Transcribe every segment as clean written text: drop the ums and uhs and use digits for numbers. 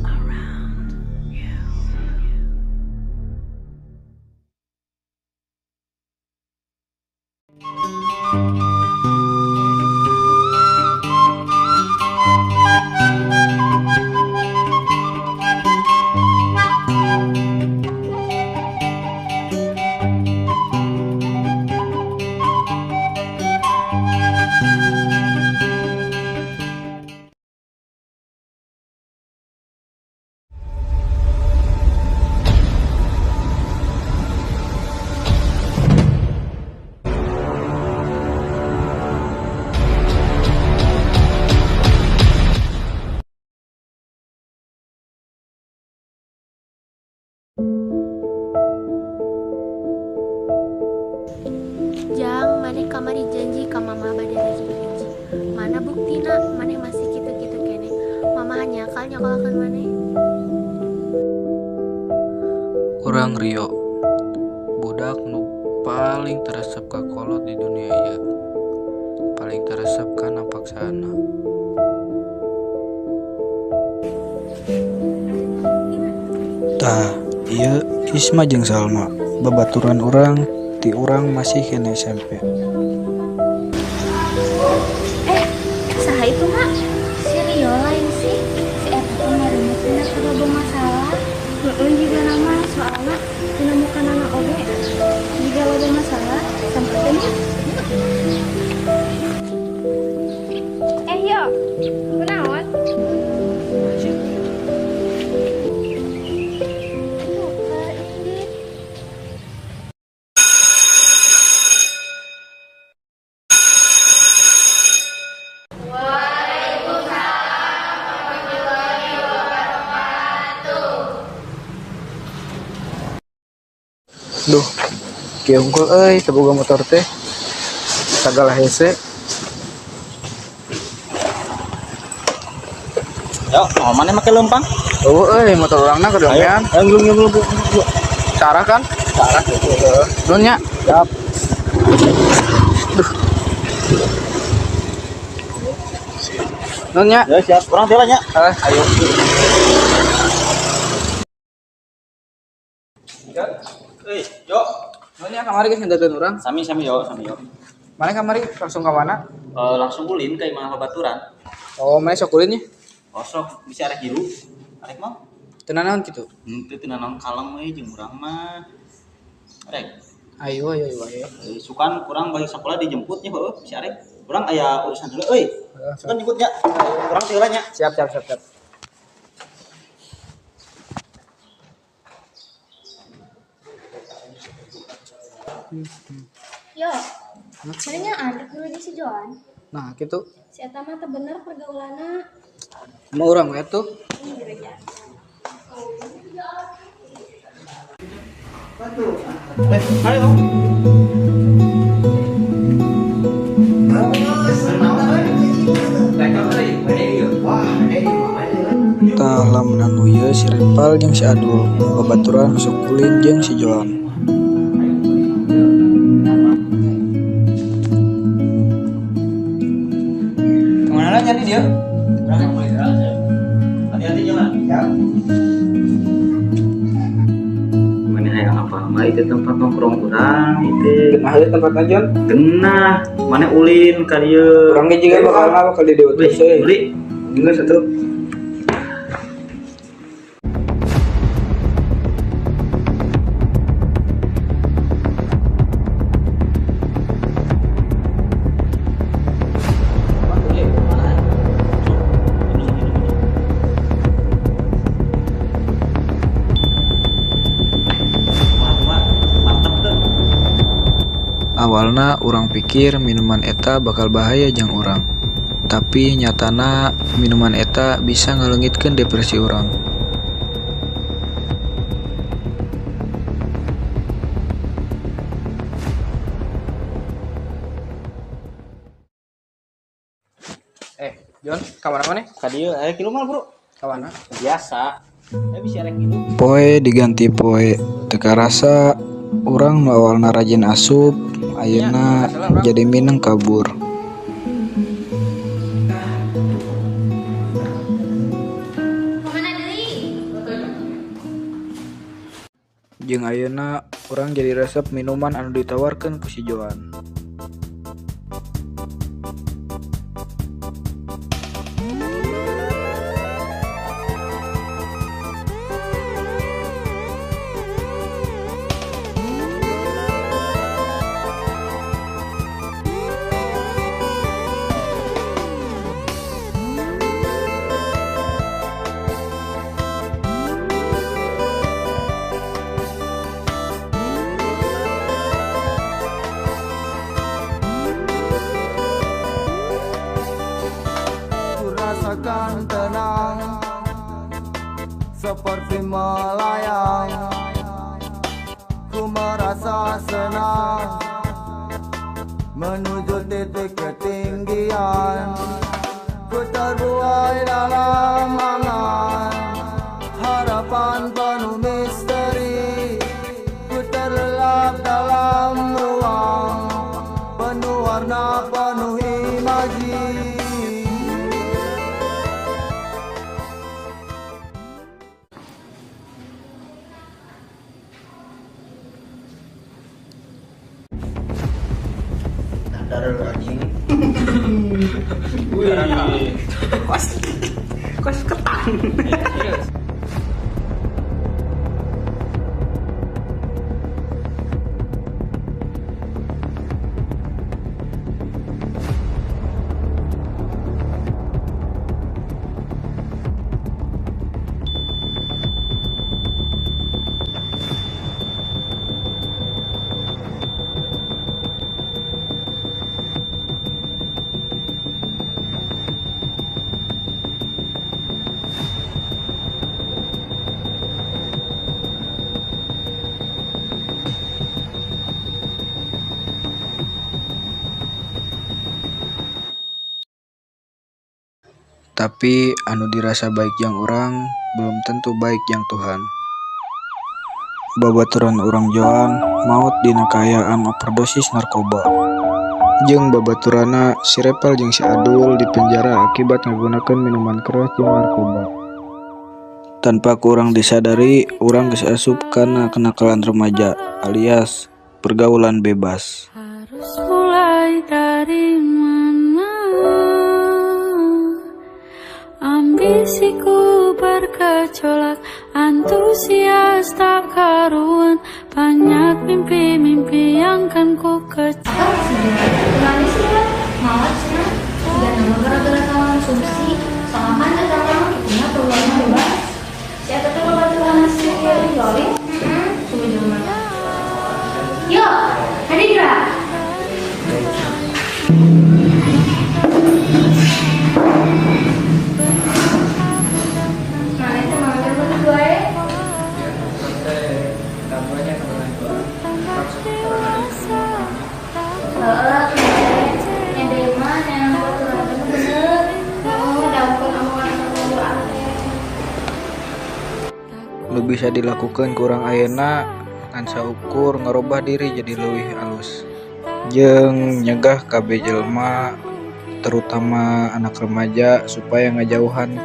Around you. mama bade lagi hiji. Mana buktina maneh masih kitu-kitu keneh. Mama hanya akal nyokolakeun maneh. Urang Rio, budak nu paling teresep ka kolot di dunia ieu. Paling teresep kana paksaanna. Tah, ieu Isma jeung Salma, babaturan urang ti urang masih keneh SMP. Saha itu mak? Si Rio lain sih. Si eta kemarin tina loba masalah. Heeh jiga nama soalna tina mukanana oge jiga loba masalah sampeurkeun nya. Yo, kunaon? Duh, kieu hungkul euy teu boga motor teh. Sagala hese. Yo, oh, mana make leumpang? Eueuh euy motor urangna keur diomean. Ayo, ngelung ngelung. Cara kan? Cara gitu. Nuhun nya. Siap. Duh. Nuhun nya. Ya, siap. Urang teh lah nya. Ayo. Euy, yo. Nuhun nya kamari geus ngedageun urang. Sami sami yo, sami yo. Mana kamari langsung ka mana? Langsung ulin ka imah babaturan. Oh, mana sok ulin nya? Oh, sok bisa arek hirup. Arek mau? Teu nanaon kitu? Henteu teu nanaon kalem euy jeung urang mah. Arek. Ayo ayo ayo ayo. Sukan kurang balik sekolah dijemput nya heueuh bisa arek. Urang aya urusan heula euy. Sukan jemput nya. Urang teh heula nya. Siap siap siap siap. Yo, mana nya anak dulu si Joan. Nah, gitu. Si eta mah teu bener pergaulanna. Mau urang we tuh. Ayo. Tah lamun anu ieu si Repal jeung si Adul, babaturan sok ulin jeung si Joan. Kemana nyari dia? Hati-hati jalan. Ya. Mana hayang apa? Mari ke tempat nongkrong urang itu. Genah ieu tempatna Jon. Genah. Mana ulin ka dieu. Urang ge juga bakal di dewa terus euy. Beli. Geus atuh. Awalna urang pikir minuman eta bakal bahaya jang urang. Tapi nyatana minuman eta bisa ngaleungitkeun depresi urang. Jon, ka mana maneh? Ka dieu aya kilu mah, Bro. Ka mana? Biasa. Bisa arek kilu. Poe diganti poe, teu karasa urang nu awalna rajin asup, ayeuna jadi mineng kabur. Jeung ayeuna urang jadi resep minuman anu ditawarkeun ku si Joan. Rasakan tenang seperti melayang, ku merasa senang menuju titik ketinggian. Ku terbuai dalam angan harapan penuh misteri. Ku terlelap dalam ruang penuh warna, penuh imaji. Anjing. Wih. Kos ketan. Tapi anu dirasa baik yang urang belum tentu baik yang Tuhan. Babaturan urang Joan maot dina kaayaan overdosis narkoba. Jeung babaturana si Repal jeung si Adul dipenjara akibat ngagunakeun minuman keras jeung narkoba. Tanpa ku urang disadari, urang geus asup kana kenakalan remaja alias pergaulan bebas. Harus mulai dari mana? Ambisiku bergejolak, antusias tak karuan, banyak mimpi-mimpi yang kan ku kejar. Kemana sih lo? Malah senang. Gak nama gara-gara konsumsi. Soalnya kan ada lama punya peluang bebas. Siapa tuh babaturan si Yoli? Cuma. Yo, tadi gerak. Nu bisa dilakukan kurang ayeuna ngan saukur ngarobah diri jadi leuwih alus jeung nyegah kabeh jelema terutama anak remaja supaya ngajauhan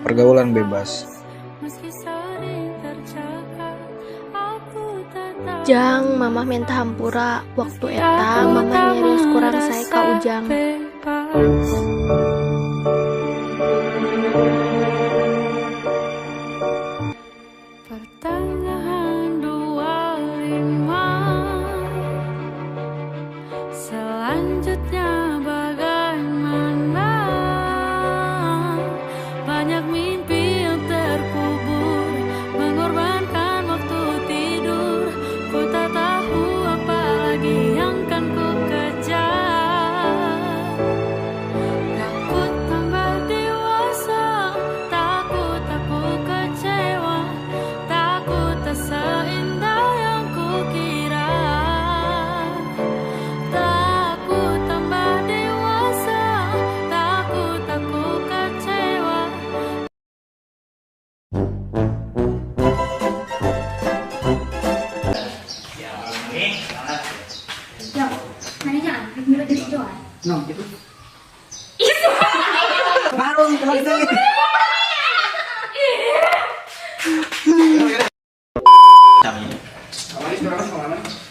pergaulan bebas. Jang, mamah minta hampura waktu eta mamah nyarios kurang sae ka Ujang. Pertengahan 25, selanjutnya bagaimana? Banyak mimpi yang terkubur, mengorbankan waktu tidur. Ku tak tahu apa lagi yang kan ku kejar. Takut tambah dewasa, takut aku kecewa, takut tak seindah yang kukira. Takut tambah dewasa, takut aku kecewa. Yo, mana jangan, mulai dari Joan. No, gitu. Marung kalau gitu.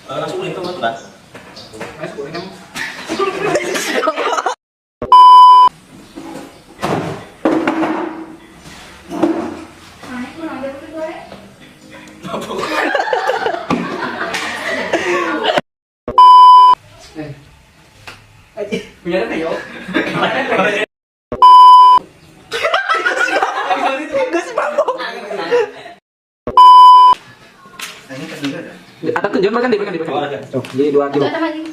Langsung itu buat Mana kurang dari gue? Punya yo. Atau tunjuk makan di makan. Tuh, jadi 2 kilo. Atau lagi.